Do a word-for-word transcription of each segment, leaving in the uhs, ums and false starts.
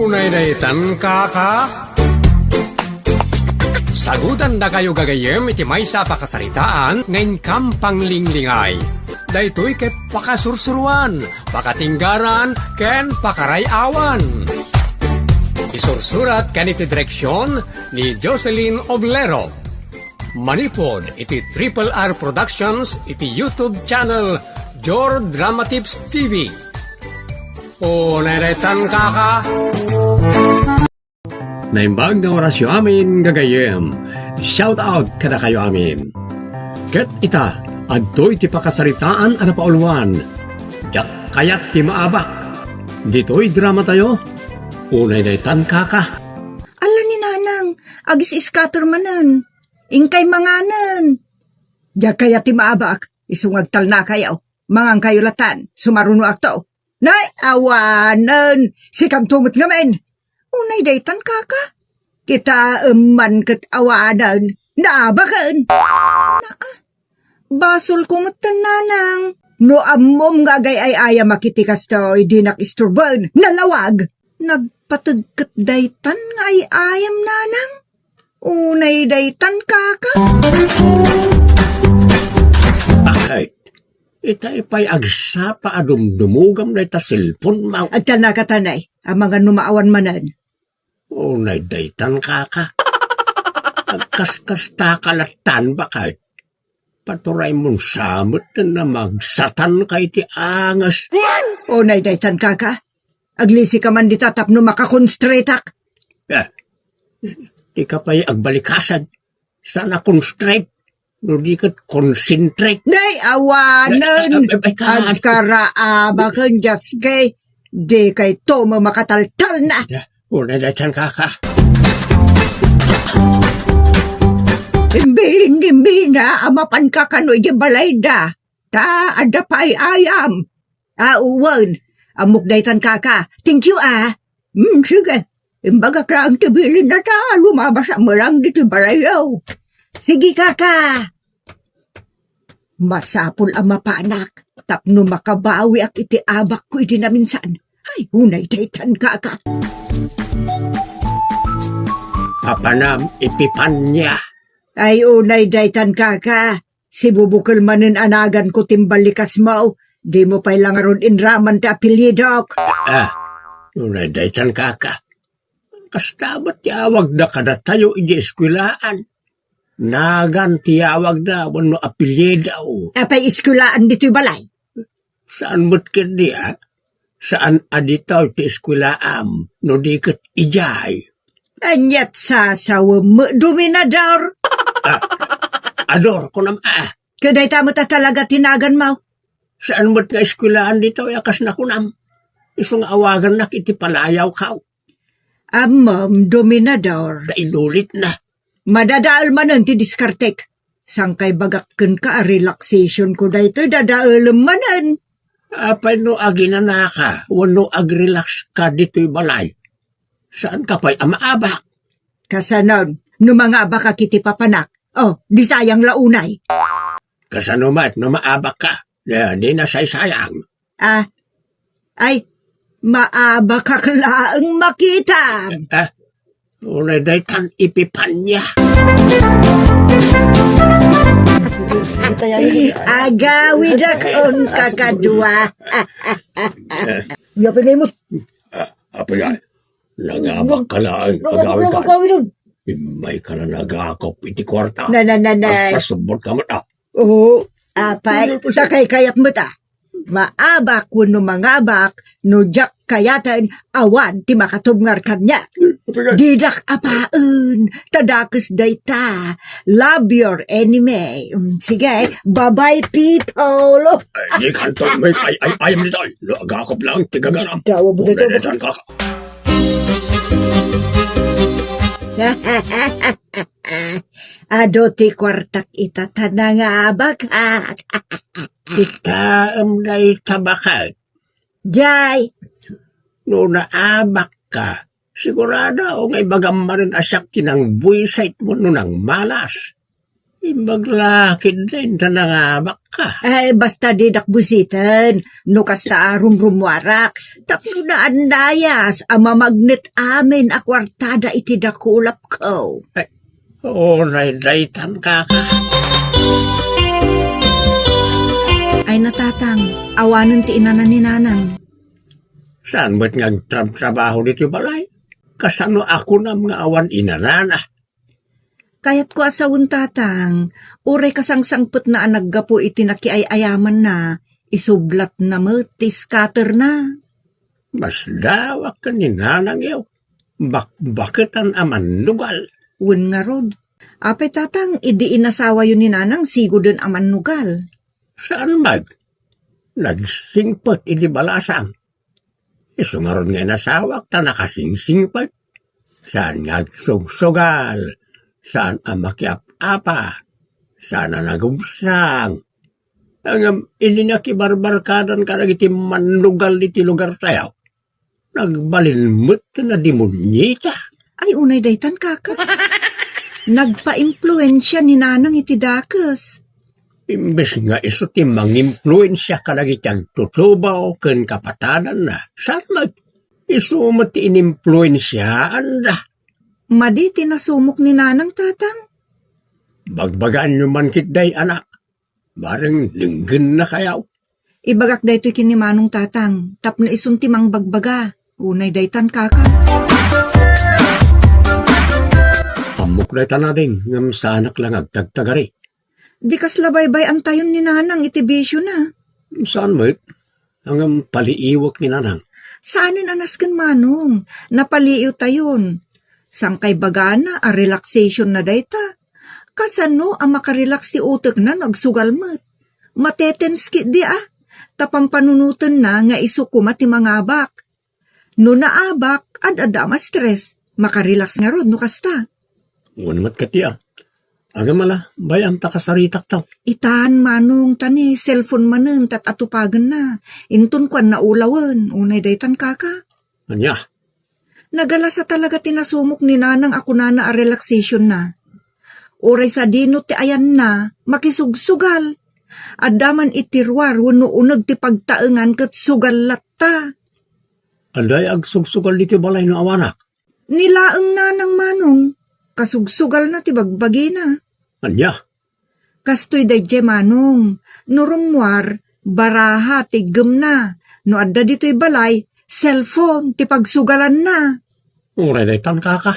Unay daytan, kaka? Sagutan dakayo gagayyem iti maysa a pakasaritaan nga inkam panglinglingay. Daytoy ket pakasursuruan, pakatinggaran, ken pakaray-awan. Isursurat ken iti direksion ni Jocelyn Oblero. Manipud iti Triple R Productions iti YouTube channel Jor Drama Tips T V. Unay daytan, kaka. Naimbag nga orasyo amin, gagayyem. Shout out kadakayo amin. Ket ita, adtoy ti pakasaritaan a napauluan. Diak kayat ti maabak. Ditoy dramatayo. Unay daytan, kaka. Ala ni Nanang, agis-scatter manen. Inkay manganen. Diak kayat ti maabak, isu nga agtalnakayo. Mangankayo latan, sumarunoakto. Nay, awanen, sikanto met ngamin. Unay daytan, kaka. Kitaem man ket awanen, naabaken. Naa, basolko metten, Nanang. No ammom nga agay-ayamak iti kastoy, dinak isturben, nalawag. Nagpateg ket daytan nga ay-ayam, Nanang? Unay daytan, kaka? Bakit? Itay pay agsapa a dumdumogam dayta cellphone mo. Agtalnaka ta, Nay, amangan no maawan manen. Unay daytan, kaka. Agkaskastaka latan, bakit? Paturaymon sa met nga agsatanka iti angas. Unay daytan, kaka. Aglisika man dita tapno makakonstritak. Eh, dika pay agbalikasan. Saan a constrict? No di ket concentrate. Nay, awanen. Eh, eh, eh, eh, ka- Agkaraabaken, Jaske. Dikayto makataltalna. Eh, unay daytan, kaka. Imbilin ni Mina a mapanka kano iti balayda. Ta adda pay ayam. Ah, wen. Ammok daytan, kaka. Thank you, ah. Hmm, sige. Imbagak laeng ti bilinna ta lumabas a melang diti balayyo. Sige, kaka. Masapul a mapanak tapno makabawiak iti abakko idi naminsan. Ay, unay daytan, kaka. Apanam, Epifania. Ay, unay daytan, kaka. Sibubukel manen a naganko ti imballikasmo, dimo pay la ngarud inraman ti apelyidok. Ah, unay daytan, kaka. Kasta met ti awagda kadatayo idiay eskuelaan. Nagan ti awagda wenno apelyido. Apay eskuelaan ditoy balay? Saan met ketdi, a? Saan a ditoy ti eskuelaam no di ket idiay? Ania't sasawem, Dominador? Ah, Ador, kunam, ah. Ket dayta met a talaga ti naganmo? Saan met nga eskuelaan ditoy a kas nakunam? Isu nga awagannak iti palayawko. Ammom, Dominador. Ta ilulitna. Madadael manen ti diskartek. Sangkay bagak kenka a relaxationko daytoy, dadaelem manen. Apay no aginanaka wenno agrelaxka ditoy balay? Saanka pay a maabak? Kasano no mangabakak iti papanak? Oh, di sayang la unay. Kasano met no maabakka? Di, di nasaysayang. Ah, ay, maabakak laeng makita. Ah, unay daytan, Epifania. Agawidakon, kakadua. Apay nga imut? Ah, apay nga. Nangabakka laeng, nangabakka, agawidon. Immay ka na nagakop iti kuarta. Na, na, na, na. Agpasubbot ka met, ah. Oo, apay, ta kaykayat met, ah. Maabak wenno mangabak, no diak kayaten, awan ti makatubngar kaniak. Didak apaen, ta dakes dayta. Love your enemy. Mm, sige, bye-bye, people. Ay, di kanto, may ay, ay, ayam ditoy. No, agakop lang, ti gaganam. Dawa mo dito, unay daytan, kaka. Adu ti kuartak ita ta nangabakak. Kitaem dayta, baket. Jay. No naabakka, sigurado nga ibagam manen a siak ti nangbuisit wenno nangmalas. Imbag la ketdin ta nangabakka. Eh, basta didak buisiten, no kasta a rumrumuarak, tapno naandayas a mamagnet amin a kuartada iti dakulapko. Ay, uray daytan, kaka. Ay, natatang, awanen ti inana ni nanang. Saan met nga agtrabtrabaho ditoy balay? Kasano a kunam nga awan inanana? Kayatko a sawen, tatang, uray kasangsangpetna a naggapu iti nakiay-ayamanna, isublatna met ti scatterna. Masdawak ken ni nanangyo. Bakbaketan a mannugal. Wen ngarud. Apay, tatang, idi inasawayo ni nanang sigoden a mannugal? Saan met? Nagsingpet idi balasang. Isu ngarud nga inasawak ta nakasingsingpet. Saan nga agsugsugal, saan a makiap-apa, saan a nagubsang. Ngem idi nakibarbarkadan kadagiti mannugal diti lugartayo, nagbalin met ti nademonieta. Ay, unay daytan, kaka. Nagpaimpluensia ni nanang iti dakes. Imbes nga isu ti mangimpluensia kadagiti agtutubo ken kapatadanna, saan met, isu met ti inimpluensiaanda. Madi ti nasumok ni nanang, tatang. Bagbagaanyo man ketdi, anak. Bareng denggennakayo. Ibagak daytoy ken ni manong, tatang, tapno isun ti mangbagbaga. Unay daytan, kaka. Ammok dayta, ading, ngem saanak la nga agtagtagari. Di kasla baybay-antayon ni nanang iti bisiona. Saan met? Ngem paliiwek ni nanang. Saanen a nasken, manong. Napaliiwtayon. Sangkay bagana a relaxationna dayta. Kasano a makarelax ti utekna no agsugal met? Matetens ketdi a, ta pampanunotenna nga isu koma ti mangabak. No naabak, ad-adda a ma-stress. Makarelax ngarud no kasta. Wen met ketdi a. Agam ala, bay-am ta kasaritakto. Itan, manong, ta ni cellphone manen ti atupagenna. Inton kuanna ulawen, unay daytan, kaka. Ania? Nagalasa talaga ti nasumok ni nanang a kunana a relaxationna. Uray sadino ti ayanna, makisugsugal. Adda man iti ruar wenno uneg ti pagtaengan ket sugal latta. Adda agsugsugal ditoy balay no awanak? Ni laeng nanang, manong, kasugsugalna ti bagbagina. Ania? Kastoy daydiay, manong, no rummuar, baraha ti iggemna. No adda ditoy balay, cellphone ti pagsugalanna. Uray daytan, kaka.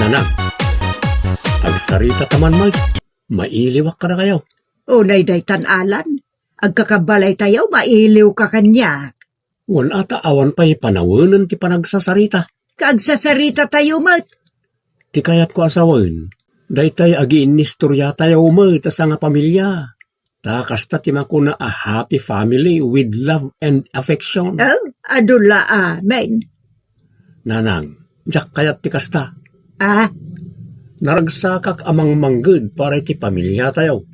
Nanang, agsarita ta man met. Mailiwak kadakayo. Unay daytan, Alan. Agkakabalaytayo, mailiwka kaniak. Wen a ta awan pay panawenen ti panagsasarita. Kagsasaritatayo met. Ti kayatko a sawen, daytay agiinnistoriatayo met a sangapamilia. Ta kasta ti makuna a happy family with love and affection. Oh, adu la, amen. Nanang, diak kayat ti kasta. Ah? Naragsakak a mangmangged para iti pamiliatayo.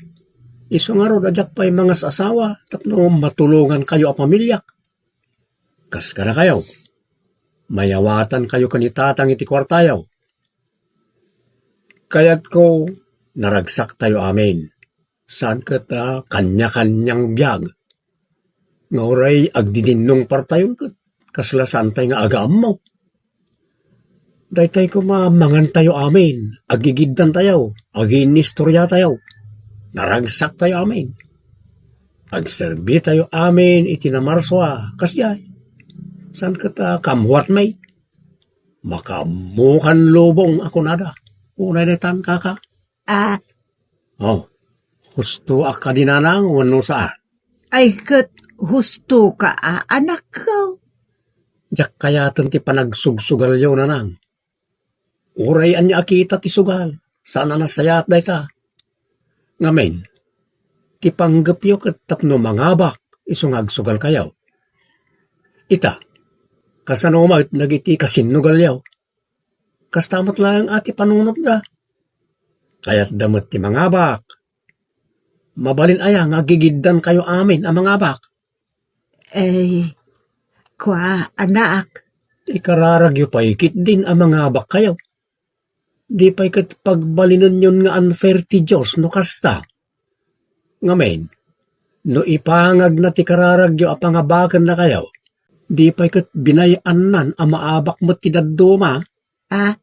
Isu ngarud a diak pay mangas-asawa tapno matulongankayo a pamiliak. Kas kadakayo, mayawatankayo ken ni Tatang iti kuartayo. Kayatko, naragsaktayo amin. Saan ket a kanya-kaniang biag. Nga uray agdidinnong partayon ket kasla saan pay nga agaammo. Daytay koma mangantayo amin, agigiddantayo, agiinnistoriatayo, naragsaktayo amin. Agserbitayo amin iti namarsua, kasdiay. Saan ket a kaammuatmi? Makaammokan lubong a kunada. Unay daytan, kaka. Ah. Oh, husto a kadi, nanang, wenno saan? Ay, ket husto ka a, anakko. Diak kayaten ti panagsugsugalyo, nanang. Uray ania a kita ti sugal, saan a nasayaat dayta. Ngamin, ti panggepyo ket tapno mangabak isu nga agsugalkayo. Ita, kasano met dagiti kasinnugalyo? Kasta met laeng a ti panunotda. Kayatda met ti mangabak. Mabalin aya nga agigiddankayo amin a mangabak? Eh, kua, anak. Ikararagyo pay ketdin a mangabakkayo. Di pay ket pagbalinenyon nga unfair ti Dios no kasta. Ngamin, no ipangagna ti kararagyo a pangabakennakayo, di pay ket binay-annan a maabak met ti dadduma? Ah?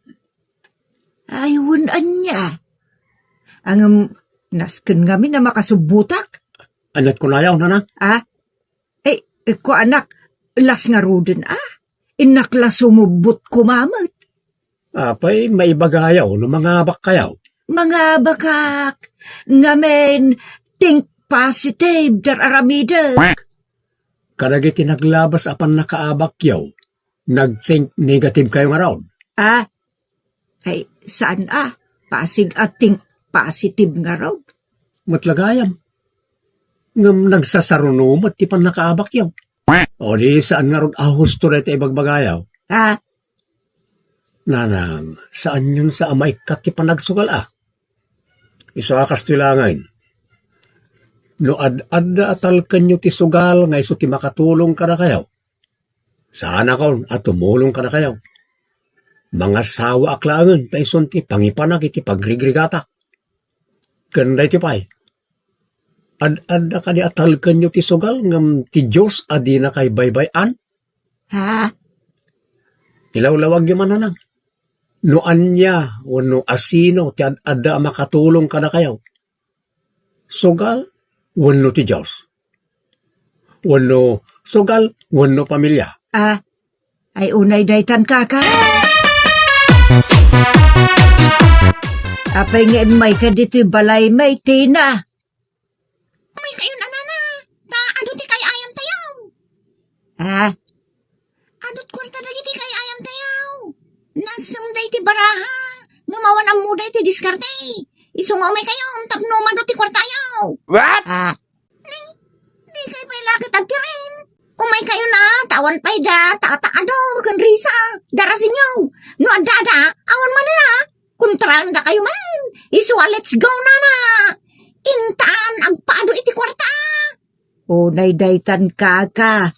Ay, wen ania? Ngem nasken ngamin a makasubbotak? Aniat kunayo, nana? Ah? Eh, eh, kuanak, las ngaruden, ah? Innak la sumubbot koma met. Apay, maibagayo no mangabakkayo? Mangabakak. Ngamin, think positive, dar-aramidek. Kadagiti naglabas a pannakaabakyo, nag-think negative kayo ngarud? Ah? Ay, saan a? Pasig a think positive ngarud. Met la gayam. Ngem nagsasaruno met ti pannakaabakyo. O di saan ngarud a husto dayta ibagbagayo? Ah? Nanang, saanyonsa a maikkat ti panagsugal a. Isu a kastoy laengen. No ad-adda a talkenyo ti sugal nga isu ti makatulong kadakayo, saanakon a tumulong kadakayo. Mangasawaak laengen ta isun ti pangipanak iti pagrigrigatak. Ken daytoy pay, ad-adda kadi a talkenyo ti sugal ngem ti Dios a dinakay baybay-an? Ha? Ilawlawagyo man, nanang. No ania wenno asino ti ad-adda a makatulong kadakayo, sugal wenno ti Dios, wenno sugal wenno pamilia. Ah, ay unay daytan, kaka. Apay nga immayka ditoy balay, may Tina? Umay kayon, a nana, ta adu ti kay-ayam tayo. Ah? Adut kuarta dagiti kay-ayam tayo. Nasem da iti baraha, nga mawan ammo da iti diskarte. Isu nga umay kayo, tapno madu ti kuartayo. What? Ah. Ni, di kay pay laket agkirin. Umay kayo na, tawan pay da, tata Ador, ken Risa, darasinyo. No adda da, awan manen a. Kontraan da kayo man. Isu a let's go, nana. Intaan, agpado iti kuarta. Unay daytan, kaka.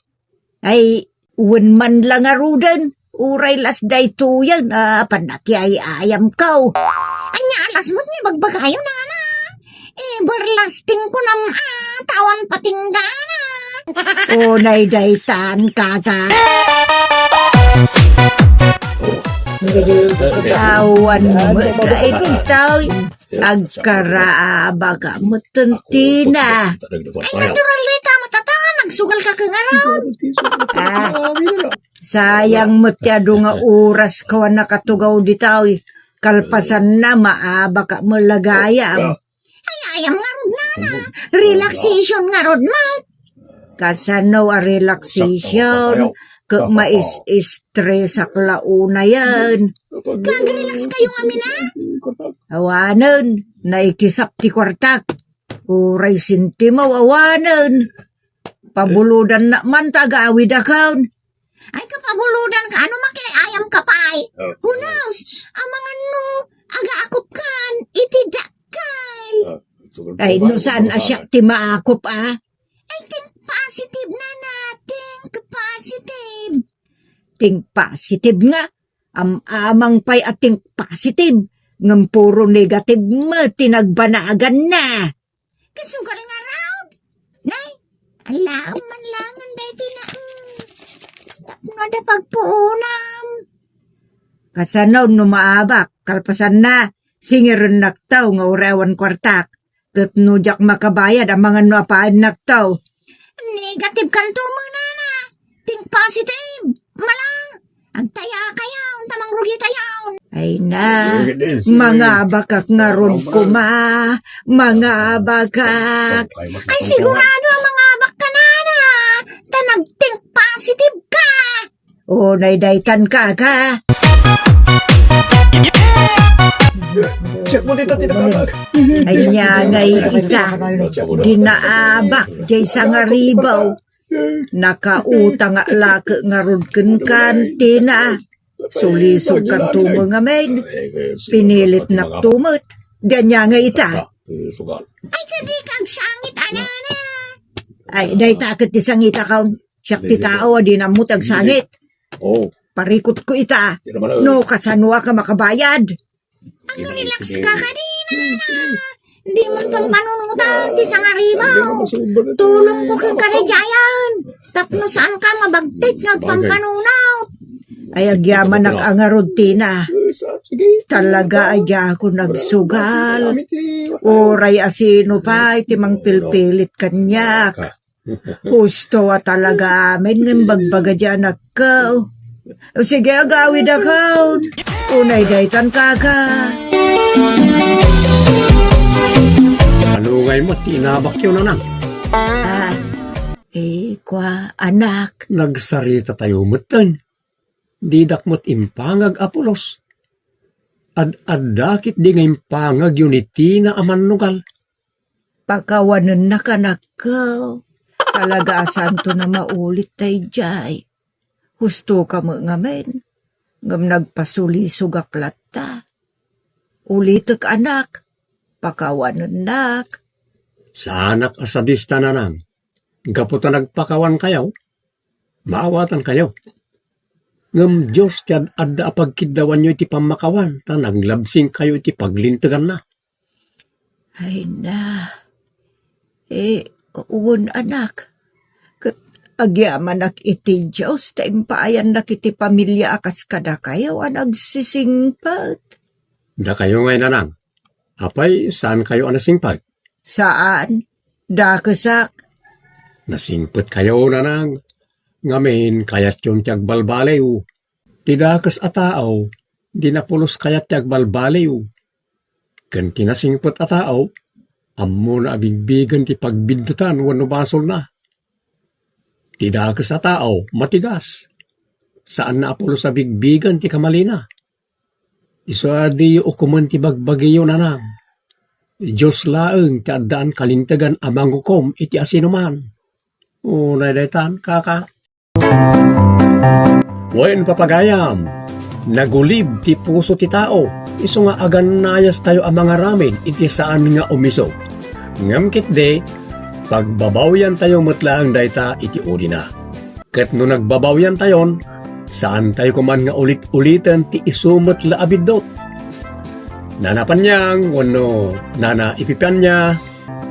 Ay, wen man la ngaruden, uray las daytoyen, a, pannakiyay-ayamkaw. Ania a las met nga ibagbagayo, nana? Everlasting kunam a, tawan patinggana. Unay daytan, kaka. Awan met daytoy. Agkaraabaka met Tina. Ay, natural dayta, matata, nagsugal ka ken ngarud. Ah, sayang met ti adu nga oras kawan nakatugaw ditoy. Kalpasanna, maabaka met la gayam. Ay, ayam ngarud, nana. Relaxation ngarud met. Kasano a relaxation? Ket mais-stress ak la unayen. Kag-relax kayo ngamin a? Awanen, naikisap ti kuartak. Uray sentimaw, awanen. Pabulodannak man ta agawidakon. Ay, kapabulodanka, ano makiayam ka pay? Who knows? Amangan no, agaakupkan, iti dakkel. Ay, no saan a siak ti maakop, a? Ay, think positive, nana. Think positive. Think positive nga. Am-amang pay a think positive. Ngem puro negative met ti nagbanaganna. Kasugal ngarud. Nay, alaem man langen daytoy na, mm, tapno adda pagpuonam. Kasano no maabak, kalpasanna, singirennak taw nga uray awan kuartak. Ket no diak makabayad, amangan no apaennakto. Negative kanto, manana. Think positive. Malang. Agtaya kayo, unta mangrugi tayo. Ay na, mangabakak ngarud koma. Mangabakak. Ay, sigurado a mangabak ka, nana. Ta nag-think positive ka. O, naydaytan ka, ka. Check mo dito, tinatawag. Anya ngay ita, dinaabak, jay sangaribaw. Nakautang nga lake ngarud ken kantina. Sulisog kanto met ngamin. Pinilit nakto met. Anya ngay ita. Ay, kadi ka agsangit, anana. Ay, dayta ket ti sangit a kaon. Siak ti tao a di nammo ti agsangit. Oh. Parikutko ita. Di naman, eh. No, kasano a ka makabayad? Ang relax ka kadi, nana. Di mo pampanunutan ti sangaribaw. Tulong ko ken kadayayan. Tapno saan ka mabagtik nga agpampanunot. Ay, agyamanak a ngarud, Tina. Talaga a diak nagsugal. Uray a sino pay ti mangpilpilit kaniak. Husto a talaga amin nga imbagbaga di anakko. O sige, agawidakon. Unay daytan, kaka. Ano ngay met ti inabakyo, nanang? Ah, eh, kwa, anak. Nagsarita tayo metten. Didak met impangag a pulos. Ad-adda ketdi nga impangagyo ni Tina a mannugal. Pakawanennak, anakko. Talaga a santo na maulit daydiay. Husto ka met ngamin, ngem nagpasulisogak latta. Ulitek, anak, pakawanennak. Saanak a sadista, nanang. Gapu ta nagpakawankayo, maawatankayo. Ngem Dios ti ad-adda a pagkiddawanyo iti pammakawan, ta naglabsingkayo iti paglinteganna. Ay na. Eh, wen, anak. Ket agyamanak iti Dios ta impaayannak iti pamilia a kas kadakayo a nagsisingpet. Dakayo ngay, nanang. Apay, saankayo a nasingpet? Saan. Dakesak. Nasingpetkayo, nanang. Ngamin, kayatyon ti agbalbaliw. Ti dakes a tao, di napulos kayat ti agbalbaliw. Ken ti nasingpet a tao, ammona a bigbigen ti pagbiddutan wenno basolna. Ti dakes a tao, matigas. Saanna a pulos a bigbigen ti kamalina. Isu a diyo ukomen ti bagbagiyo, nanang. Dios laeng ti addaan kalintegan a mangukom iti asinoman. Unay daytan, kaka. Wen, papagayam, nagulib ti puso ti tao, isu nga agannayastayo a mangaramid iti saan nga umiso. Ngem ketdi, pagbabawyantayo met laeng dayta iti ulina. Ket no nagbabawyantayon, saantayo koman nga ulit-uliten ti isu met la a biddut. Nana Panyang wenno Nana Epifania,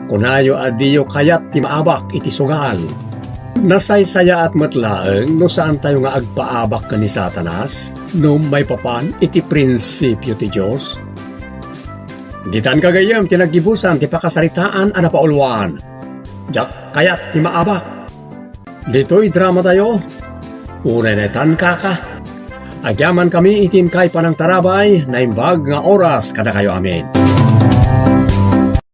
kunayo a diyo kayat ti maabak iti sugal. Nasaysayaat met laeng no saantayo nga agpaabak ken ni Satanas no maipapan iti prinsipio ti Dios. Ditan gagayyem ti naggibusan ti pakasaritaan a napauluan. Diak kayat ti maabak. Ditoy dramatayo, unay daytan, kaka. Agyamankami iti inkay panangtarabay, naimbag nga oras kadakayo amin.